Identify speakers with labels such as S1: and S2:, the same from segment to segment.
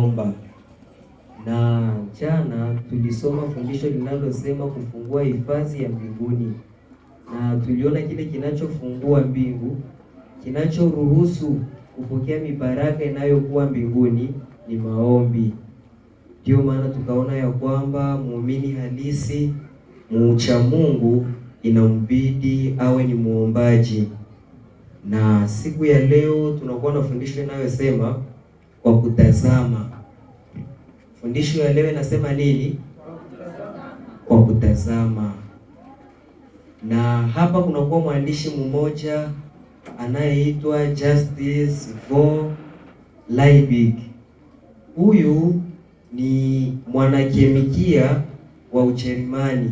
S1: Omba. Na jana tulisoma fundisho linalosema kufungua hifadhi ya mbinguni, na tuliona kile kinachofungua mbingu, kinachoruhusu kupokea mibaraka inayokuwa mbinguni ni maombi. Ndiyo maana tukaona ya kwamba muumini halisi, muucha Mungu, inambidi awe ni muombaji. Na siku ya leo tunakuwa na fundisho inayosema kwa kutazama. Fundisho ya leo inasema nini? Kwa kutazama. Na hapa kunakuwa mwandishi mmoja anayeitwa Justus von Liebig. Huyu ni mwanakemikia wa Ujerumani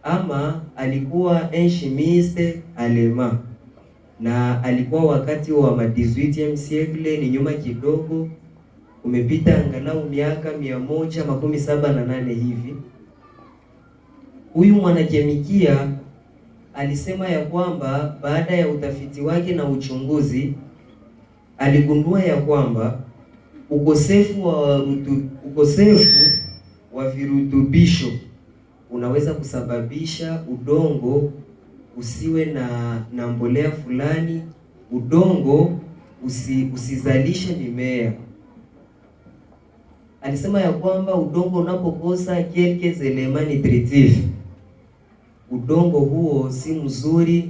S1: ama alikuwa un chimiste allemand na alikuwa wakati wa ma 18e siècle, ni nyuma kidogo, umepita angalau miaka 178 hivi. Huyu mwanakemikia alisema ya kwamba baada ya utafiti wake na uchunguzi aligundua ya kwamba ukosefu wa virutubisho unaweza kusababisha udongo usiwe na mbolea fulani, udongo usizalishe mimea. Alisema ya kwamba udongo unapokosa quelques éléments nutritifs, udongo huo si mzuri,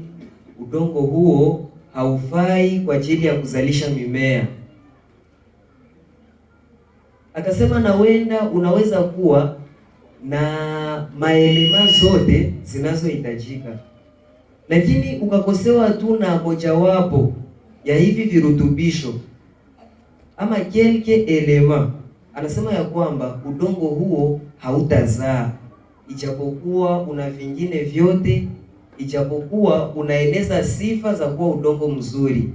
S1: udongo huo haufai kwa ajili ya kuzalisha mimea. Akasema na wenda unaweza kuwa na ma éléments zote zinazohitajika, lakini ukakosewa tu na mojawapo ya hivi virutubisho ama quelque élément, anasema ya kwamba udongo huo hautazaa, ijapokuwa una vingine vyote, ijapokuwa unaeneza sifa za kuwa udongo mzuri,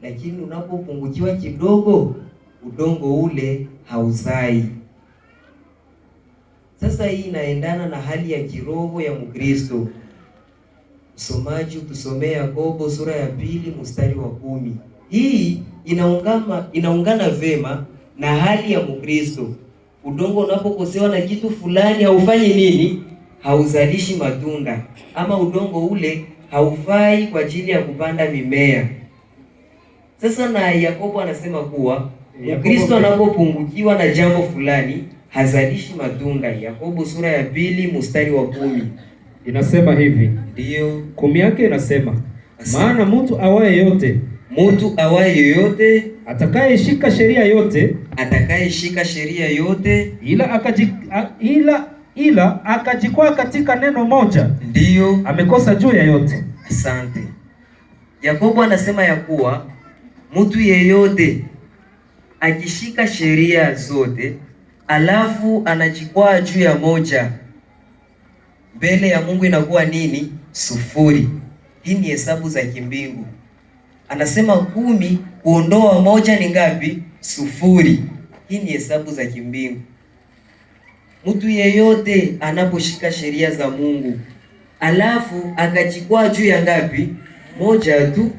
S1: lakini unapopungukiwa kidogo, udongo ule hauzai. Sasa hii inaendana na hali ya kiroho ya Mkristo. Msomaji, utusomee Yakobo sura ya 2 mstari wa 10. Hii inaungana vema na hali ya Mkristo. Udongo unapokosewa na kitu fulani haufanyi nini? Hauzalishi matunda, ama udongo ule haufai kwa ajili ya kupanda mimea. Sasa na Yakobo anasema kuwa Mkristo anapopungukiwa na jambo fulani hazalishi matunda. Yakobo sura ya 2 mstari wa 10
S2: inasema hivi.
S1: Ndiyo.
S2: 10 yake inasema, maana mtu awaye yote,
S1: mtu awaye yoyote,
S2: atakayeshika sheria yote,
S1: atakayeshika sheria yote,
S2: ila akajikwaa katika neno moja, amekosa juu ya yote.
S1: Asante. Yakobo anasema ya kuwa mtu yeyote akishika sheria zote alafu anajikwaa juu ya moja, mbele ya Mungu inakuwa nini? Sufuri. Hii ni hesabu za kimbingu. Anasema 10 kuondoa moja ni ngapi? Sufuri. Hii ni hesabu za kimbingu. Mtu yeyote anaposhika sheria za Mungu alafu akajikwaa juu ya ngapi? Moja tu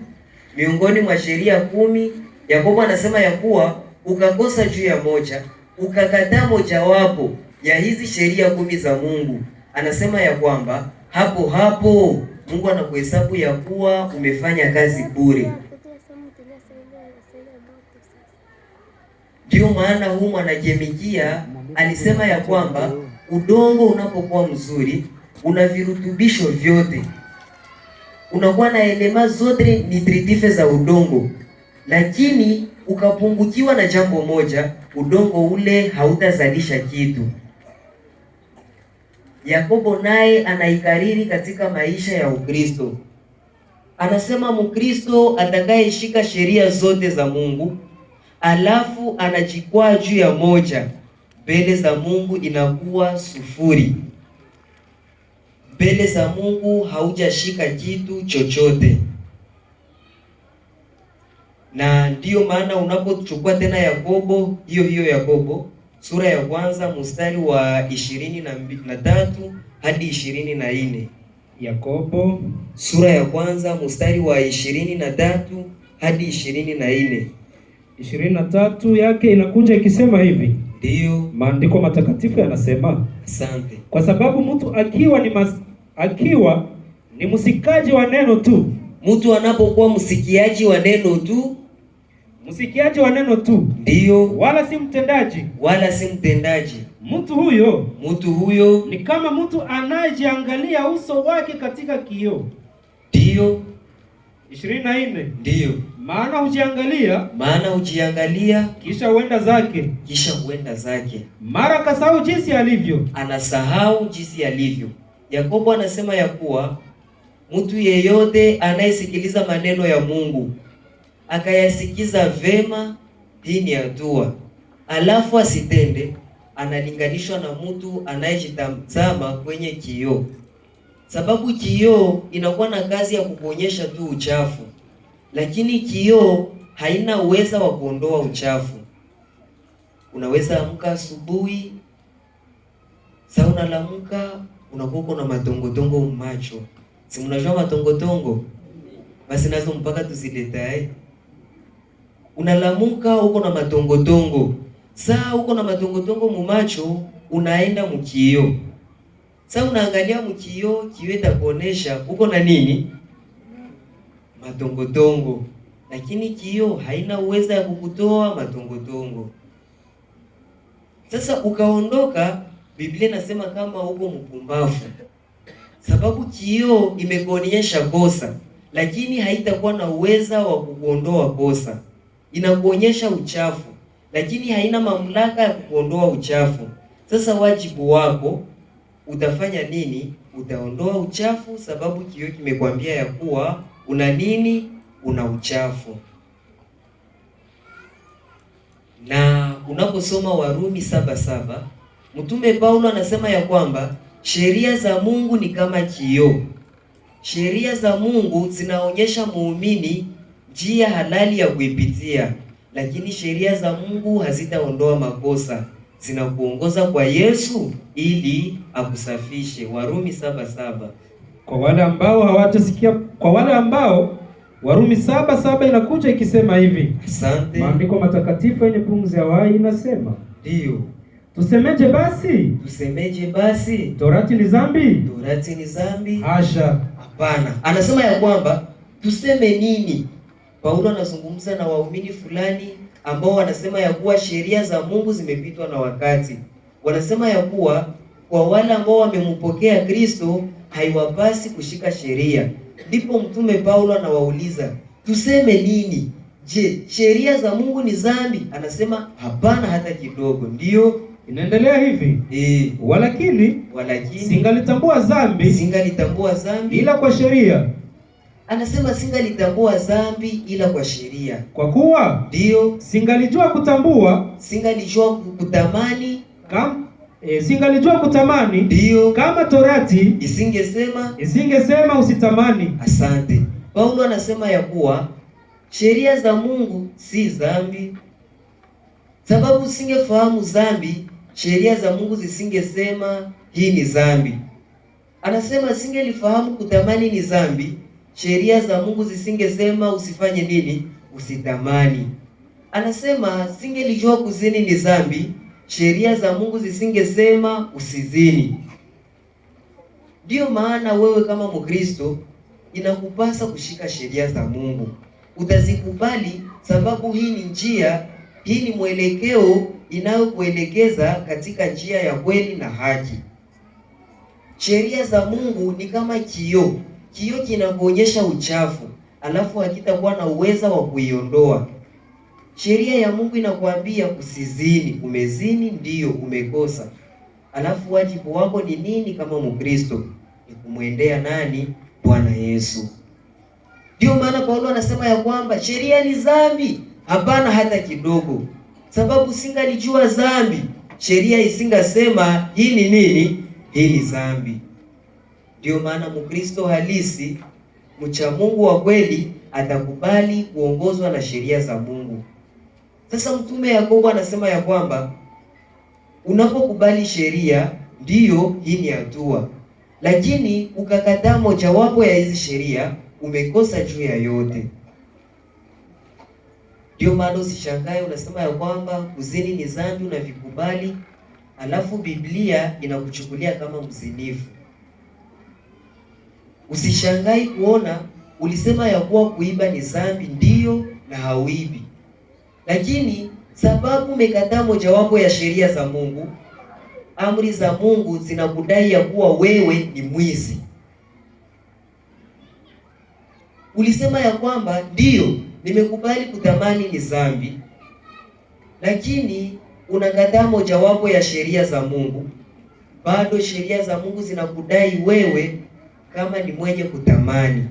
S1: miongoni mwa sheria 10, Yakobo anasema ya kuwa ukakosa juu ya moja, ukakataa mojawapo ya hizi sheria 10 za Mungu, anasema ya kwamba hapo hapo Mungu anakuhesabu ya kuwa umefanya kazi bure. Ndio maana huu mwanakemikia alisema ya kwamba udongo unapokuwa mzuri una virutubisho vyote, unakuwa na éléments zote nutritifs za udongo, lakini ukapungukiwa na jambo moja, udongo ule hautazalisha kitu. Yakobo naye anaikariri katika maisha ya Ukristo. Anasema Mkristo atakayeshika sheria zote za Mungu alafu anajikwaa juu ya moja, mbele za Mungu inakuwa sufuri. Mbele za Mungu haujashika kitu chochote. Na ndiyo maana unapochukua tena Yakobo hiyo hiyo Yakobo sura ya 1 mstari wa 23 hadi 24.
S2: Yakobo
S1: sura ya 1 mstari wa 23 hadi 24.
S2: 23 yake inakuja ikisema hivi.
S1: Ndiyo.
S2: Maandiko matakatifu yanasema,
S1: Asante.
S2: Kwa sababu mtu akiwa ni msikaji wa neno tu,
S1: Mtu anapokuwa msikiaji wa neno tu,
S2: msikiaji wa neno tu,
S1: ndiyo,
S2: wala si mtendaji,
S1: wala si mtendaji,
S2: mtu huyo
S1: mtu huyo
S2: ni kama mtu anayejiangalia uso wake katika kioo.
S1: Ndiyo.
S2: 24
S1: Ndiyo.
S2: Maana hujiangalia,
S1: maana hujiangalia,
S2: kisha huenda zake,
S1: kisha huenda zake,
S2: mara kasahau jinsi alivyo,
S1: anasahau jinsi alivyo. Yakobo anasema ya kuwa mtu yeyote anayesikiliza maneno ya Mungu akayasikiza vema, hii ni hatua, alafu asitende, analinganishwa na mtu anayejitazama kwenye kioo. Sababu kioo inakuwa na kazi ya kukuonyesha tu uchafu, lakini kioo haina uweza wa kuondoa uchafu. Unaweza amka asubuhi, sasa unalamuka unakuwa uko na matongotongo macho. Si mnajua matongotongo? Basi nazo mpaka tuziletae. Unalamuka uko na matongotongo. Saa uko na matongotongo mumacho, unaenda mukio. Saa unaangalia mukio, kioo itakuonesha uko na nini? Matongotongo. Lakini kioo haina uwezo ya kukutoa matongotongo. Sasa ukaondoka, Biblia inasema kama uko mpumbavu. Sababu kioo imekuonyesha kosa, lakini haitakuwa na uweza wa kukuondoa kosa. Inakuonyesha uchafu, lakini haina mamlaka ya kukuondoa uchafu. Sasa wajibu wako utafanya nini? Utaondoa uchafu, sababu kioo kimekwambia ya kuwa una nini? Una uchafu. Na unaposoma Warumi 7:7, Mtume Paulo anasema ya kwamba sheria za Mungu ni kama kioo. Sheria za Mungu zinaonyesha muumini njia halali ya kuipitia, lakini sheria za Mungu hazitaondoa makosa, zinakuongoza kwa Yesu ili akusafishe. Warumi 7:7.
S2: Kwa wale ambao hawatasikia, kwa wale ambao Warumi 7:7 inakuja ikisema hivi.
S1: Asante.
S2: Maandiko matakatifu yenye pumzi ya uhai inasema,
S1: Ndiyo.
S2: Tusemeje basi?
S1: Tusemeje basi?
S2: Torati ni dhambi?
S1: Torati ni dhambi?
S2: Hasha.
S1: Hapana. Anasema ya kwamba tuseme nini? Paulo anazungumza na waumini fulani ambao wanasema ya kuwa sheria za Mungu zimepitwa na wakati. Wanasema ya kuwa kwa wale ambao wamempokea Kristo haiwapasi kushika sheria. Ndipo Mtume Paulo anawauliza, tuseme nini? Je, sheria za Mungu ni dhambi? Anasema hapana hata kidogo. Ndiyo.
S2: Inaendelea hivi. Walakini,
S1: Walakini
S2: singalitambua dhambi,
S1: singalitambua dhambi
S2: ila kwa sheria.
S1: Anasema singalitambua dhambi ila kwa sheria.
S2: Kwa kuwa
S1: ndiyo,
S2: singalijua kutambua,
S1: singalijua kutamani,
S2: singalijua kutamani,
S1: ndiyo,
S2: kama torati isingesema usitamani.
S1: Asante. Paulo anasema ya kuwa sheria za Mungu si dhambi. Sababu singefahamu dhambi, sheria za Mungu zisingesema hii ni dhambi. Anasema singelifahamu kutamani ni dhambi, sheria za Mungu zisingesema usifanye nini? Usitamani. Anasema singelijua kuzini ni dhambi, sheria za Mungu zisingesema usizini. Ndiyo maana wewe kama Mkristo inakupasa kushika sheria za Mungu. Utazikubali sababu hii ni njia, hii ni mwelekeo inayokuelekeza katika njia ya kweli na haki. Sheria za Mungu ni kama kioo. Kioo kinakuonyesha uchafu, alafu hakitakuwa na uweza wa kuiondoa. Sheria ya Mungu inakuambia usizini. Umezini, ndiyo umekosa. Alafu wajibu wako ni nini kama Mkristo? Ni kumwendea nani? Bwana Yesu. Ndio maana Paulo anasema ya kwamba sheria ni dhambi. Hapana hata kidogo. Sababu singalijua dhambi, sheria isingasema hii ni nini? Hii ni dhambi. Ndio maana Mkristo halisi, mcha Mungu wa kweli, atakubali kuongozwa na sheria za Mungu. Sasa Mtume Yakobo anasema ya kwamba unapokubali sheria, ndiyo hii ni hatua, lakini ukakataa mojawapo ya hizi sheria, umekosa juu ya yote. Ndio maana usishangae unasema ya kwamba kuzini ni dhambi, unavikubali, alafu Biblia inakuchukulia kama mzinifu. Usishangai kuona ulisema ya kuwa kuiba ni dhambi, ndiyo, na hauibi, lakini sababu umekataa mojawapo ya sheria za Mungu, amri za Mungu zinakudai ya kuwa wewe ni mwizi. Ulisema ya kwamba ndiyo, nimekubali kutamani ni dhambi, lakini unakataa mojawapo ya sheria za Mungu. Bado sheria za Mungu zinakudai wewe kama ni mwenye kutamani.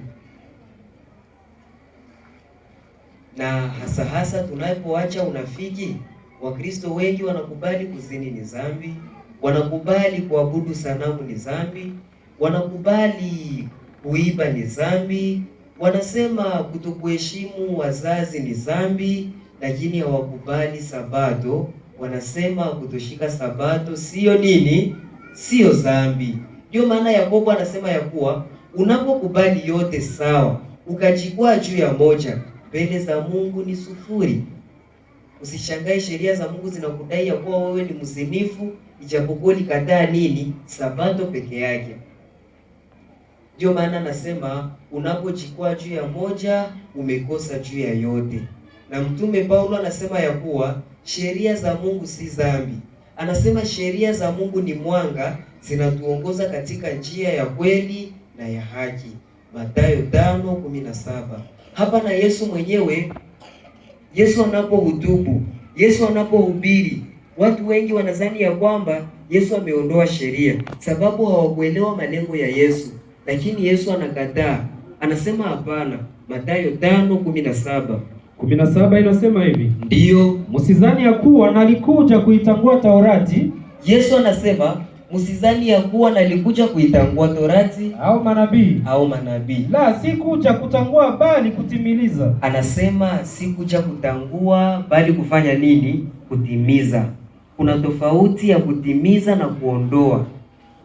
S1: Na hasa hasa tunapoacha unafiki, Wakristo wengi wanakubali kuzini ni dhambi, wanakubali kuabudu sanamu ni dhambi, wanakubali kuiba ni dhambi, wanasema kutokuheshimu wazazi ni dhambi, lakini hawakubali Sabato. Wanasema kutoshika Sabato siyo nini? Siyo dhambi. Ndio maana Yakobo anasema ya kuwa unapokubali yote sawa, ukajikwaa juu ya moja, mbele za Mungu ni sufuri. Usishangae sheria za Mungu zinakudai ya kuwa wewe ni mzinifu, ijapokuwa ulikataa nini? Sabato peke yake. Ndio maana anasema unapojikwaa juu ya moja, umekosa juu ya yote. Na Mtume Paulo anasema ya kuwa sheria za Mungu si dhambi. Anasema sheria za Mungu ni mwanga, zinatuongoza katika njia ya kweli na ya haki. Mathayo 5:17. Hapa na Yesu mwenyewe, Yesu anapohutubu, Yesu anapohubiri, watu wengi wanadhani ya kwamba Yesu ameondoa sheria, sababu hawakuelewa malengo ya Yesu. Lakini Yesu anakataa, anasema hapana. Mathayo 5:17.
S2: 17 inasema hivi:
S1: Ndiyo,
S2: msizani ya kuwa nalikuja kuitangua Taurati
S1: Yesu anasema msizani ya kuwa nalikuja kuitangua Torati
S2: au manabii,
S1: au manabii.
S2: la, si kuja kutangua bali kutimiliza.
S1: Anasema si kuja kutangua bali kufanya nini? Kutimiza. Kuna tofauti ya kutimiza na kuondoa.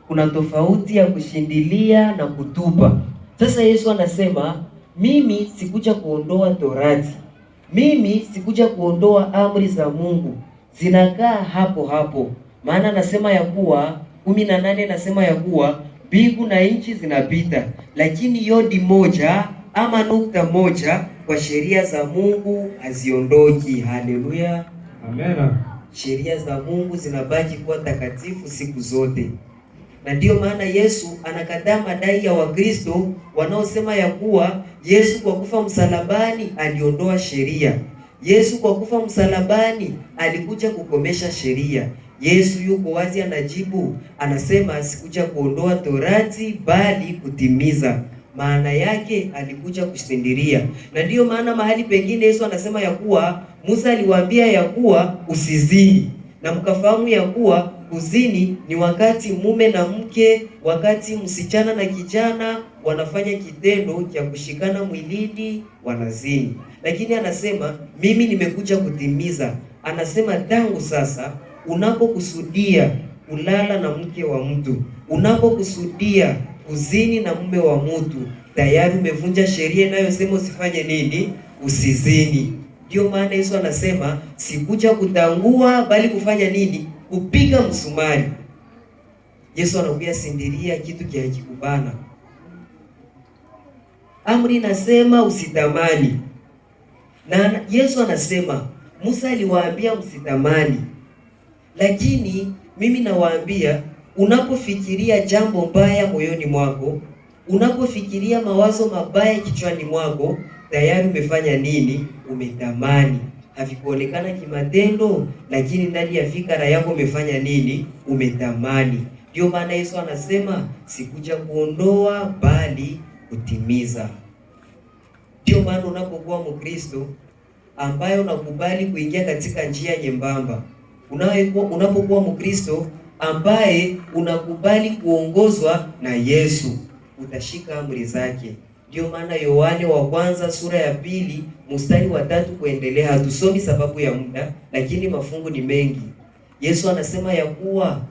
S1: Kuna tofauti ya kushindilia na kutupa. Sasa Yesu anasema mimi sikuja kuondoa Torati, mimi sikuja kuondoa amri za Mungu, zinakaa hapo hapo. Maana anasema ya kuwa 18 anasema ya kuwa mbingu na nchi zinapita, lakini yodi moja ama nukta moja kwa sheria za Mungu haziondoki. Haleluya!
S2: Amena.
S1: Sheria za Mungu zinabaki kuwa takatifu siku zote, na ndiyo maana Yesu anakataa madai ya Wakristo wanaosema ya kuwa Yesu kwa kufa msalabani aliondoa sheria. Yesu kwa kufa msalabani alikuja kukomesha sheria. Yesu yuko wazi, anajibu, anasema sikuja kuondoa torati bali kutimiza. Maana yake alikuja kushindilia. Na ndiyo maana mahali pengine Yesu anasema ya kuwa Musa aliwaambia ya kuwa usizini, na mkafahamu ya kuwa kuzini ni wakati mume na mke, wakati msichana na kijana wanafanya kitendo cha kushikana mwilini, wanazini. Lakini anasema mimi nimekuja kutimiza. Anasema tangu sasa unapokusudia kulala na mke wa mtu, unapokusudia kuzini na mume wa mtu, tayari umevunja sheria inayosema usifanye nini? Usizini. Ndio maana Yesu anasema sikuja kutangua bali kufanya nini? Kupiga msumari. Yesu anakuja sindiria kitu kia kikubana. Amri inasema usitamani, na Yesu anasema Musa aliwaambia msitamani, lakini mimi nawaambia unapofikiria jambo mbaya moyoni mwako, unapofikiria mawazo mabaya kichwani mwako, tayari umefanya nini? Umetamani. Havikuonekana kimatendo, lakini ndani ya fikra yako umefanya nini? Umetamani. Ndio maana Yesu anasema sikuja kuondoa bali kutimiza. Ndio maana unapokuwa Mkristo ambaye unakubali kuingia katika njia nyembamba, unapokuwa Mkristo ambaye unakubali kuongozwa na Yesu, utashika amri zake. Ndio maana Yohane wa kwanza sura ya 2 mstari wa 3 kuendelea, hatusomi sababu ya muda, lakini mafungu ni mengi. Yesu anasema ya kuwa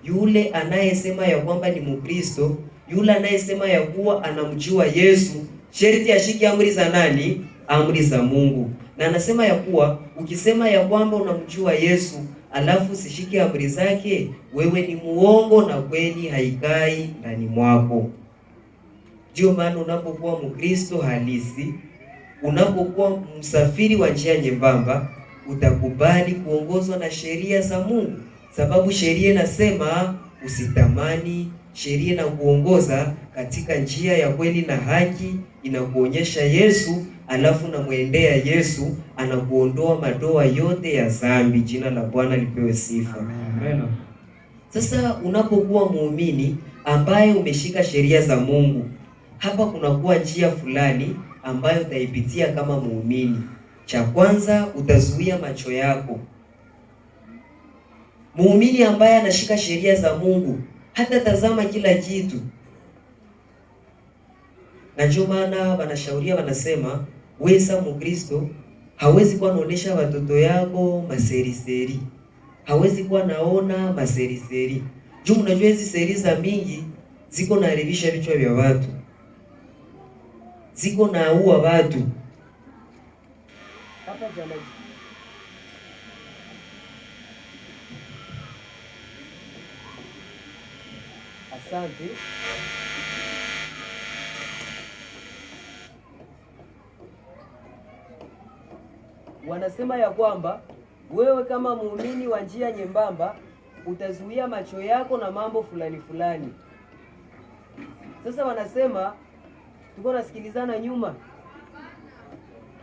S1: yule anayesema ya kwamba ni Mkristo, yule anayesema ya kuwa anamjua Yesu, sherti ashike amri za nani? Amri za Mungu. Na anasema ya kuwa ukisema ya kwamba unamjua Yesu alafu usishike amri zake, wewe ni muongo na kweli haikai ndani mwako. Ndio maana unapokuwa Mkristo halisi, unapokuwa msafiri wa njia nyembamba, utakubali kuongozwa na sheria za Mungu, sababu sheria inasema usitamani. Sheria inakuongoza katika njia ya kweli na haki, inakuonyesha Yesu, alafu namwendea Yesu, anakuondoa madoa yote ya dhambi. Jina la Bwana lipewe sifa.
S2: Amen.
S1: Sasa unapokuwa muumini ambaye umeshika sheria za Mungu, hapa kunakuwa njia fulani ambayo utaipitia kama muumini. Cha kwanza, utazuia macho yako. Muumini ambaye anashika sheria za Mungu hata tazama kila kitu, na ndio maana wanashauria, wanasema wewe sa Mkristo hawezi kuwa naonesha watoto yako maséries-séries, hawezi kuwa naona maséries-séries juu mnajua hizi séries za mingi ziko naharibisha vichwa vya watu, ziko naua watu. Hapa jana asante. Wanasema ya kwamba wewe kama muumini wa njia nyembamba utazuia macho yako na mambo fulani fulani. Sasa wanasema tuko nasikilizana nyuma,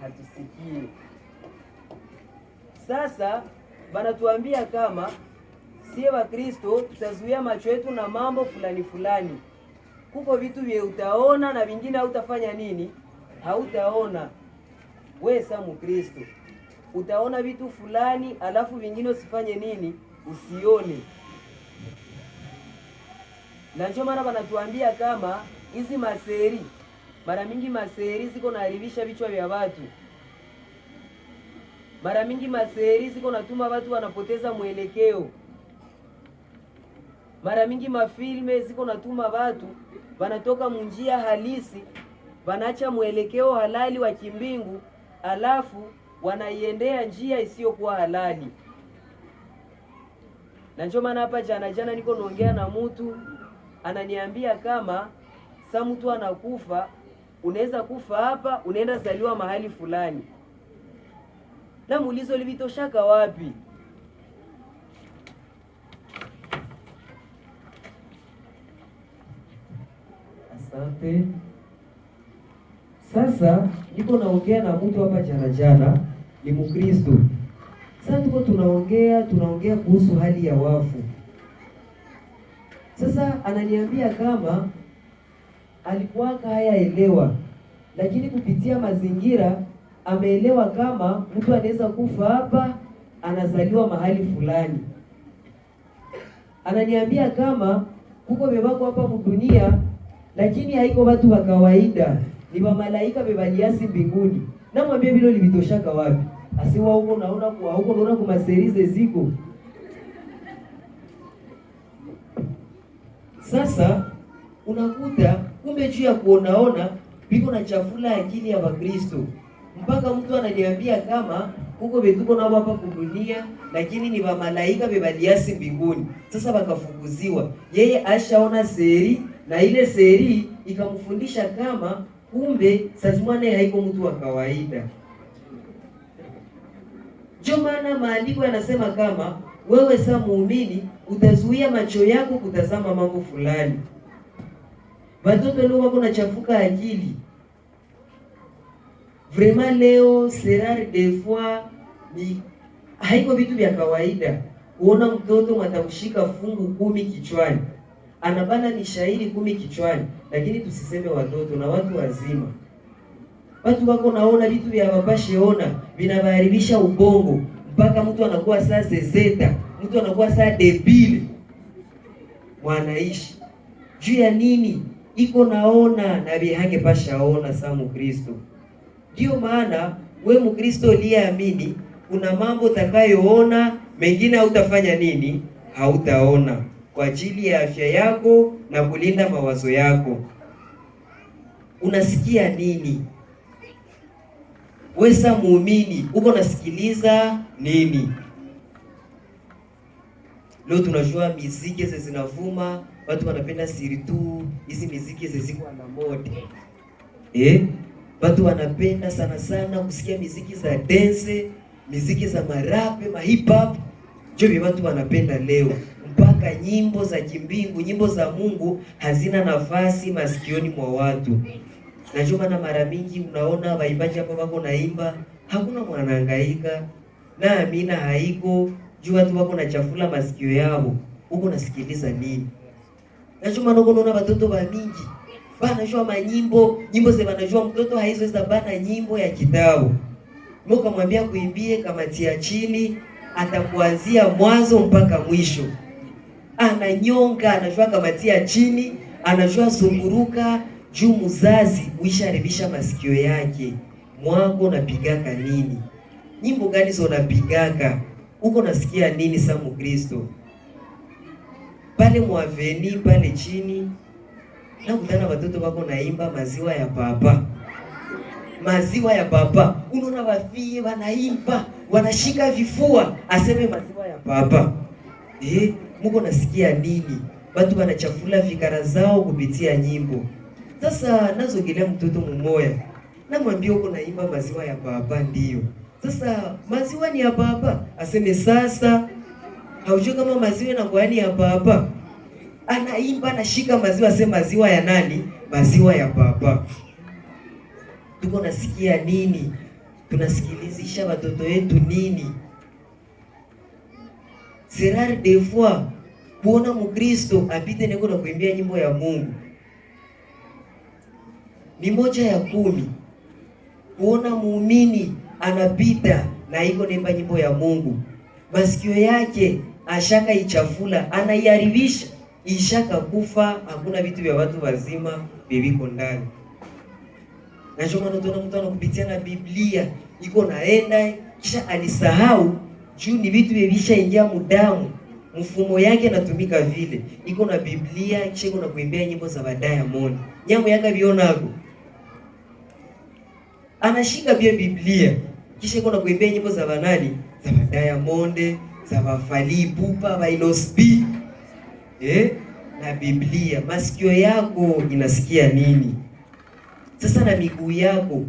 S1: hatusikie. Sasa banatuambia kama sie Wakristo tutazuia macho yetu na mambo fulani fulani. Kuko vitu vye utaona na vingine hautafanya nini, hautaona. We sa Mkristo utaona vitu fulani, alafu vingine usifanye nini, usione. Na ndio maana wanatuambia kama hizi maséries, mara mingi maséries ziko naharibisha vichwa vya watu. Mara mingi maséries ziko natuma watu wanapoteza mwelekeo. Mara mingi mafilms ziko natuma watu wanatoka munjia halisi, wanaacha mwelekeo halali wa kimbingu, alafu wanaiendea njia isiyokuwa halali. Na ndio maana hapa jana jana niko naongea na mtu ananiambia kama sa mtu anakufa, unaweza kufa hapa, unaenda zaliwa mahali fulani. Na muulizo livitoshaka wapi? Asante. Sasa niko naongea na mtu hapa jana jana, ni Mkristo. Sasa tuko tunaongea tunaongea kuhusu hali ya wafu. Sasa ananiambia kama alikuwaka hayaelewa, lakini kupitia mazingira ameelewa kama mtu anaweza kufa hapa, anazaliwa mahali fulani. Ananiambia kama kuko bebako hapa mudunia, lakini haiko watu wa kawaida, ni wamalaika bebaliasi mbinguni. Namwambia vile livitoshaka wapi? Asiwa huko naona kwa huko naona kumaséries ziko. Sasa unakuta kumbe juu ya kuonaona biko na chafula akili ya Wakristo, mpaka mtu ananiambia kama huko betuko nao hapa kudunia, lakini ni wamalaika bebaliasi mbinguni. Sasa wakafukuziwa, yeye ashaona série na ile série ikamfundisha kama kumbe sazimwana haiko mtu wa kawaida. Ndio maana maandiko yanasema kama wewe sa muumini utazuia macho yako kutazama mambo fulani. Watoto leo wako nachafuka akili vraiment. Leo c'est rare des fois, ni haiko vitu vya kawaida kuona mtoto mwatamshika fungu 10 kichwani, anabana ni shairi 10 kichwani. Lakini tusiseme watoto na watu wazima, watu wako naona vitu vya wapashe ona vinawaharibisha ubongo mpaka mtu anakuwa saa zezeta, mtu anakuwa saa débile. Mwanaishi juu ya nini? Iko naona na bihange pashaona saa Mkristo. Ndio maana we Mkristo uliyeamini, kuna mambo utakayoona, mengine hautafanya nini, hautaona, kwa ajili ya afya yako na kulinda mawazo yako. Unasikia nini? Wesa muumini uko nasikiliza nini? Leo tunajua miziki ze zinavuma, watu wanapenda surtout hizi miziki ze ziko na mode. Watu wanapenda sana sana kusikia miziki za dance, miziki za ma rap, ma hip hop. Ndio vile watu wanapenda leo. Mpaka nyimbo za kimbingu, nyimbo za Mungu hazina nafasi masikioni mwa watu. Na ndio maana mara mingi unaona waimbaji hapa wako naimba, hakuna mwanahangaika na amina haiko juu watu wako na chafula masikio yao. Uko nasikiliza nini? Na ndio maana unaona watoto wa mingi banajua manyimbo, nyimbo ze banajua mtoto haizoweza bana nyimbo ya kitabu. Mko kuimbie kamati ya chini, atakuanzia mwanzo mpaka mwisho. Ananyonga, anajua kamati ya chini, anajua zunguruka juu muzazi uisharibisha masikio yake. Mwako napigaka nini? Nyimbo gani zo napigaka? Uko nasikia nini sa Mkristo? Pale mwaveni pale chini nakutana watoto wako naimba maziwa ya papa, maziwa ya papa. Unaona wafie wanaimba wanashika vifua, aseme maziwa ya papa. Muko nasikia nini? Watu wanachafula fikara zao kupitia nyimbo. Sasa nazogelea mtoto mmoya, namwambia uko naimba maziwa ya papa. Ndio sasa maziwa ni ya papa, aseme sasa haujui kama maziwa inakuwa ni ya papa. Anaimba anashika maziwa, aseme maziwa ya nani? Maziwa ya papa. Tuko nasikia nini? Tunasikilizisha watoto wetu nini? C'est rare des fois kuona Mkristo apite niko na kuimbia nyimbo ya Mungu. Ni moja ya kumi kuona muumini anapita na iko naimba nyimbo ya Mungu, masikio yake ashaka ichafula, anaiharibisha, ishaka kufa. Hakuna vitu vya watu wazima viviko ndani. Na ndio maana tunaona mtu anakupitia na Biblia iko naenda kisha alisahau juu ni vitu vivishaingia mudamu, mfumo yake natumika vile, iko na Biblia kisha iko na kuimbia nyimbo za Diamond nyambo yake bionako anashika pia Biblia kisha iko na kuimbia nyimbo za banani za Diamond za Fally Ipupa ba Innoss'B na Biblia. Masikio yako inasikia nini? Sasa na miguu yako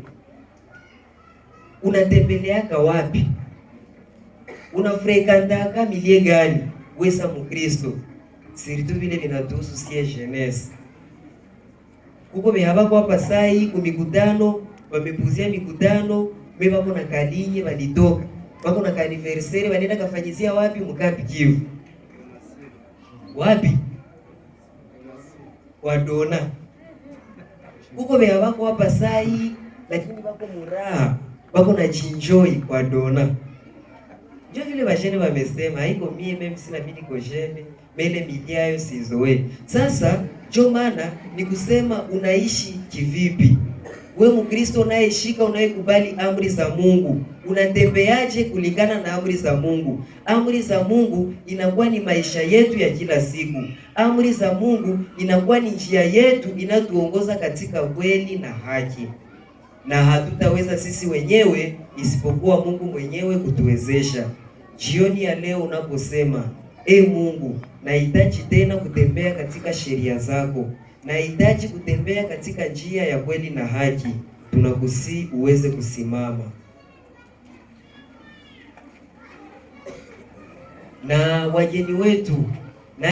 S1: unatembeleaka wapi? Unafrekantaka milieu gani? Wesa Mukristo, surtout vile vinatuhusu sie jeunesse. Kuko behabako hapa sai kumikutano, wamepuzia mikutano, me bako na kalinye balitoka, bako na ka-anniversaire wanaenda kafanyizia wapi? Mkapi Kivu. Wapi? Wadona. Kuko behabako hapa sai, lakini bako muraha, bako na jinjoy kwa dona. Ndio vile bajene wamesema, haiko mie mimi sina mimi niko jeune, mele miliayo sizoe. Sasa ndio maana ni kusema unaishi kivipi? We Mkristo unayeshika unayekubali amri za Mungu, unatembeaje kulingana na amri za Mungu? Amri za Mungu inakuwa ni maisha yetu ya kila siku. Amri za Mungu inakuwa ni njia yetu inatuongoza katika kweli na haki, na hatutaweza sisi wenyewe isipokuwa Mungu mwenyewe kutuwezesha. Jioni ya leo unaposema, E Mungu, nahitaji tena kutembea katika sheria zako, nahitaji kutembea katika njia ya kweli na haki, tunakusii uweze kusimama. Na wageni wetu